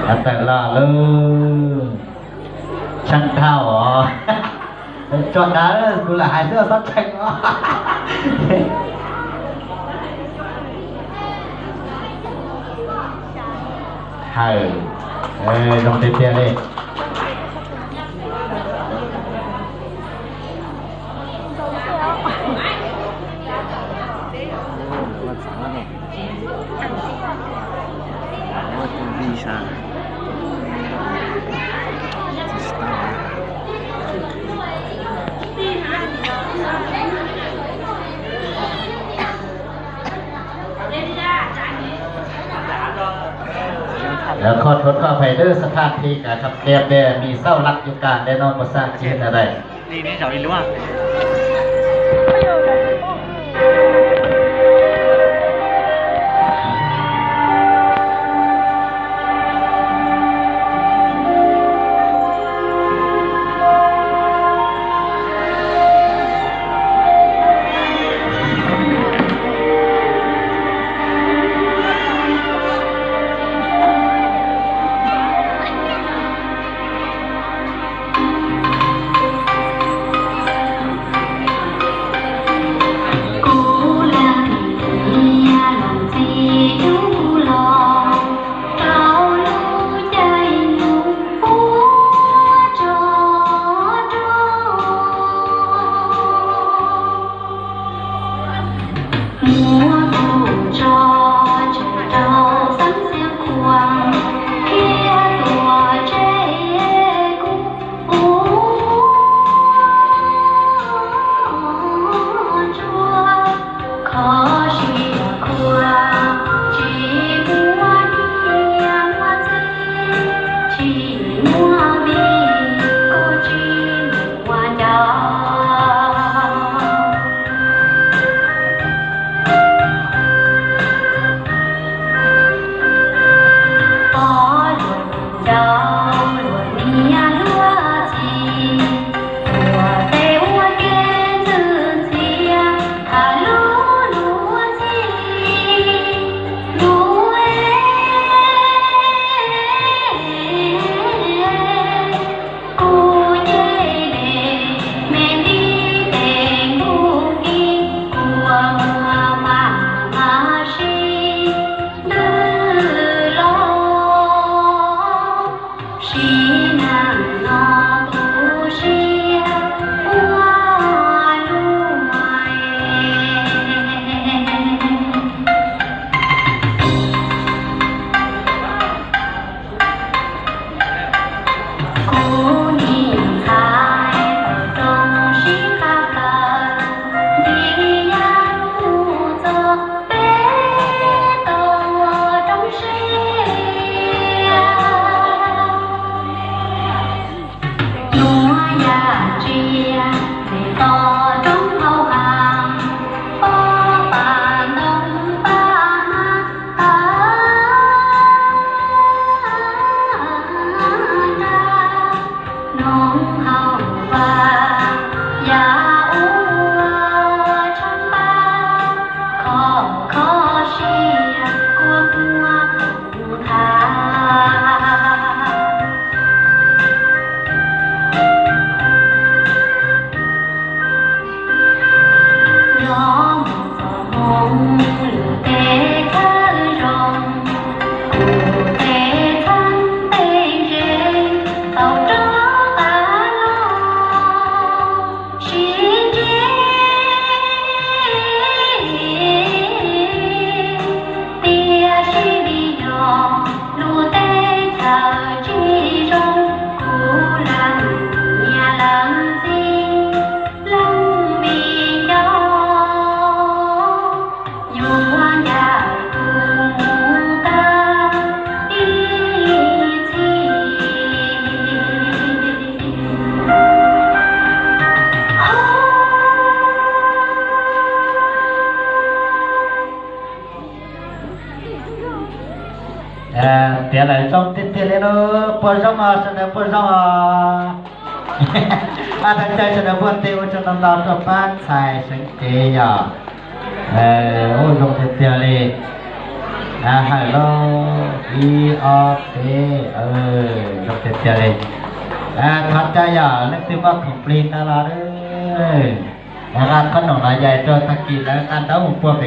Tawm los lawm. Tshee dhau os. Tso dawb, kuv lam hais xwb txhob tshee os. Hawm, zoo tiag tiag li. Lawv kho thuv kho fais lub sab thaj thi kav kham tias peb mis xauj laj yuj kas dej no puas xav tsis na dais. Tiav lawm zoo tiag tiag li lauj, puas zoo os sawv daws, puas zoo os? Ab, thaj chaw sawv daws npuaj tes ua tsaug ntau ntau rau pab ntxhais Seev Cev yom. Ua zoo tiag tiag li. Hawm lauj. Ib ob peb, zoo tiag tiag li. Thov caw yog leej twg muaj khoom plig ntawd los nqa qhob noom los yais rau tag kis lawv nqa ntaub mus puag